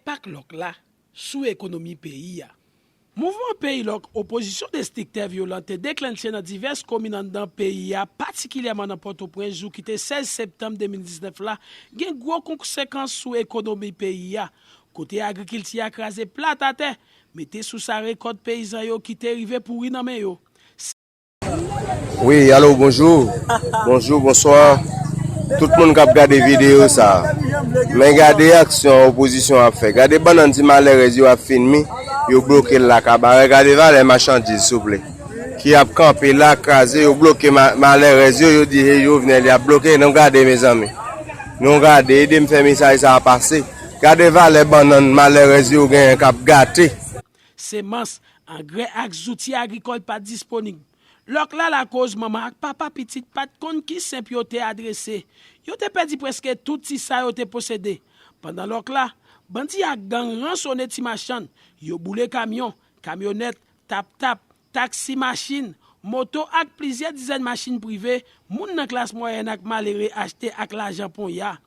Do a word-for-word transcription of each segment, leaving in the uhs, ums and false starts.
Enpak lòk la sou ekonomi peyi a. Mouvman Peyi Lòk opozisyon destriktè vyolan te deklanche nan divès komin anndan peyi a, patikilyèman nan Pòtoprens, jou ki te sèz septanm de mil diznèf la, gen gwo konsekans sou ekonomi peyi a, kote agrikilti a kraze plat atè, mete sou sa rekòt peyizan yo ki te rive pouri nan men yo. Wi, alo, bonjou. Bonjou, bonswa. Tout moun k ap gade videyo sa a. Men gade aksyon opozisyon ap fè. Gade bannann ti malèrèz yo ap finmi, yo bloke l la kabarè. Gade valè machandiz, souple. Ki ap kanpe la, kraze, yo bloke ma- malèrèz yo, yo di, hey, Jovenel, y ap bloke. Nou gade, mezanmi. Nou gade, ede m fè mesaj sa a pase. Gade valè bannann malèrèz yo genyen k ap gate. Semans, angrè ak zouti agrikòl pa t disponib. Lòk la lakoz manman ak papa pitit pa t konn ki senp yo te adrese. Yo te pèdi prèske tout ti sa yo te posede. Pandan lòk la, bandi ak gang ransone ti machann. Yo boule kamyon, kamyonèt, tap-tap, taksi machin, moto ak plizyè dizèn machin prive, moun nan klas mwayèn ak malere achte ak lajan ponya.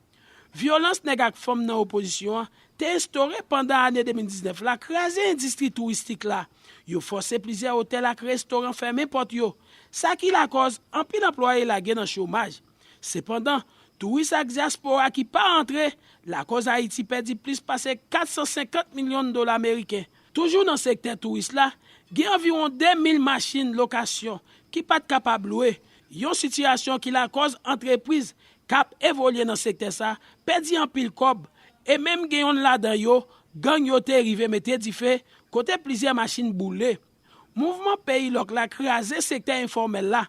Vyolans nèg ak fanm nan opozisyon an te enstore pandan ane de mil diznèf la kraze endistri touristik la. Yo fòse plizyè otèl ak restoran fèmen pòt yo, sa ki lakòz anpil anplwaye lage nan chomaj. Sepandan, touris ak dyaspora ki pa antre lakòz Ayiti pèdi plis pase kat san senkant milyon dola meriken. Toujou nan sektè touris la, gen anviwon de mil machin lokasyon ki pa t kapab lwe, yon sitiyasyon ki lakòz antrepriz k ap evolye nan sektè sa a pèdi anpil kòb, e menm gen yonn ladan yo, gang yo te rive mete dife, kote plizyè machin boule. Mouvman Peyi Lòk la kraze sektè enfòmèl la.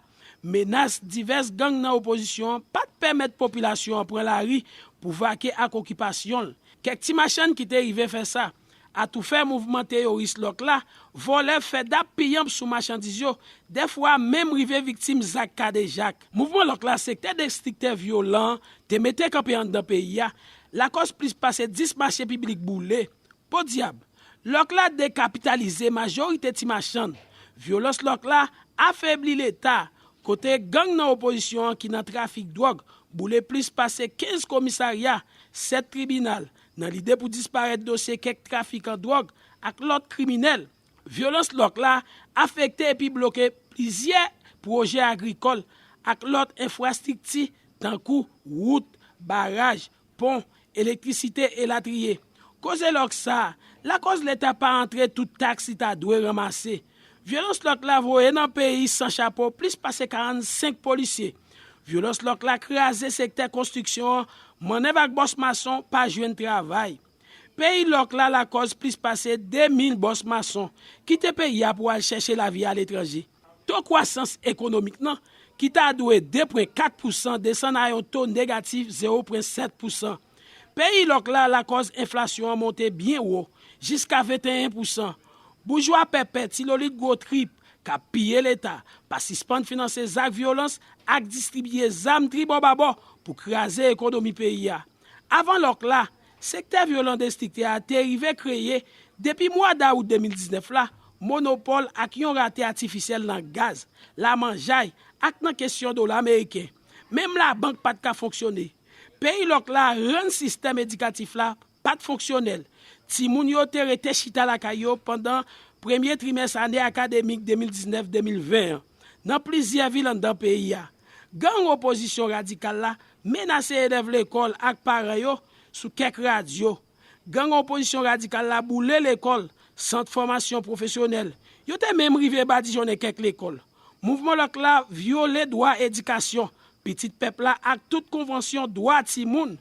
Menas divès gang nan opozisyon an pa t pèmèt popilasyon an pran lari pou vake ak okipasyon l. Kèk ti machann ki te rive fè sa. Atoufè mouvman teyoris lòk la, vòlè fè dap piyanp sou machandiz yo, dèfwa menm rive viktim zak kadejak. Mouvman lòk la sektè destriktè vyolan te mete kanpe anndan peyi a, lakòz plis pase dis mache piblik boule. Podyab, lòk la dekapitalize majorite ti machann. Vyolans lòk la afebli Leta, kote gang nan opozisyon an ki nan trafik dwòg boule plis pase kenz komisarya, sèt tribinal, nan lide pou disparèt dosye kèk trafikan dwòg ak lòt kriminèl. Vyolans lòk la afekte epi bloke plizyè pwojè agrikòl ak lòt enfrastrikti, tankou wout, baraj, pon, elektrisite, elatriye. Koze lòk sa a lakòz Leta pa antre tout taks li ta dwe ranmase. Vyolans lòk la voye nan peyi san chapo plis pase karannsenk polisye. Vyolans lòk la kraze sektè konstriksyon an, mannèv ak bòs mason pa jwenn travay. Peyi lòk la lakòz plis pase de mil bòs mason kite peyi a pou al chèche lavi aletranje. To kwasans ekonomik nan, ki ta dwe de pwen kat pousan, desann a yon to negatif zewo pwen sèt pousan. Peyi lòk la lakòz enflasyon an monte byen wo, jiska venteyen pousan. Boujwa pèpè, tilolit gwo trip, k ap piye Leta, pa sispann finanse zak vyolans ak distribiye zam tribòbabò pou kraze ekonomi peyi a. Avan lòk la, sektè vyolan destriktè a te rive kreye, depi mwa dawout de mil diznèf la, monopòl ak yon rate atifisyèl nan gaz, lamanjay ak nan kesyon dola meriken. Menm labank pa t ka fonksyone. Peyi lòk la rann sistèm edikatif la pa t fonksyonèl. Timoun yo te rete chita lakay yo pandan premye trimès ane akademik de mil diznèf de mil ven an, nan plizyè vil anndan peyi a. Gang opozisyon radikal la menase elèv lekòl ak paran yo sou kèk radyo. Gang opozisyon radikal la boule lekòl, sant fòmasyon pwofesyonèl. Yo te menm rive badijonnen kèk lekòl. Mouvman lòk la vyole dwa edikasyon pitit pèp la ak tout konvansyon dwa timoun.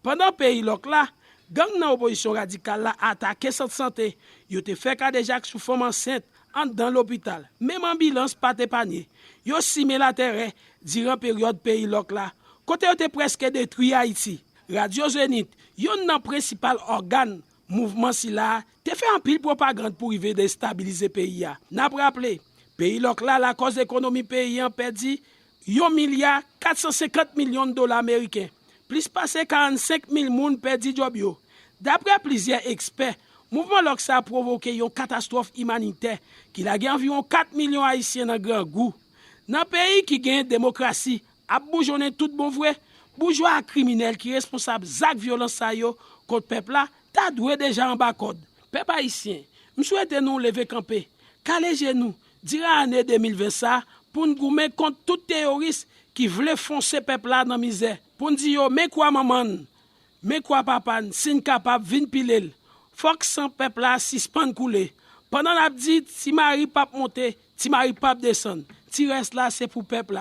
Pandan peyi lòk la, gang nan opozisyon radikal la atake sant sante. Yo te fè kadejak sou fanm ansent anndan lopital. Menm anbilans pa t epanye. Yo simen latèrè diran peryòd peyi lòk la, kote yo te prèske detwi Ayiti. Radyo Zenith, yonn nan prensipal ògàn mouvman sila a, te fè anpil pwopagann pou rive destabilize peyi a. N ap raple, peyi lòk la lakòz ekonomi peyi an pèdi yon milya kat san senkant milyon dola meriken. Plis pase karannsenk mil moun pèdi djòb yo. Dapre plizyè ekspè, mouvman lòk sa a pwovoke yon katastwòf imanitè ki lage anviwon kat milyon Ayisyen nan grangou. Nan peyi ki gen demokrasi ap boujonnen tout bon vre, boujwa ak kriminèl ki responsab zak vyolans sa yo kont pèp la ta dwe deja anba kòd. Pèp ayisyen, m swete nou leve kanpe, kale je nou, diran ane de mil ven sa, pou n goumen kont tout teyoris ki vle fonse pèp la nan mizè, pou n di yo men kwa manman n, men kwa papa n, si n kapab vin pile l. Fòk san pèp la sispann koule. Pandan n ap di ti mari p ap monte, ti mari p ap desann, ti rès la se pou pèp la.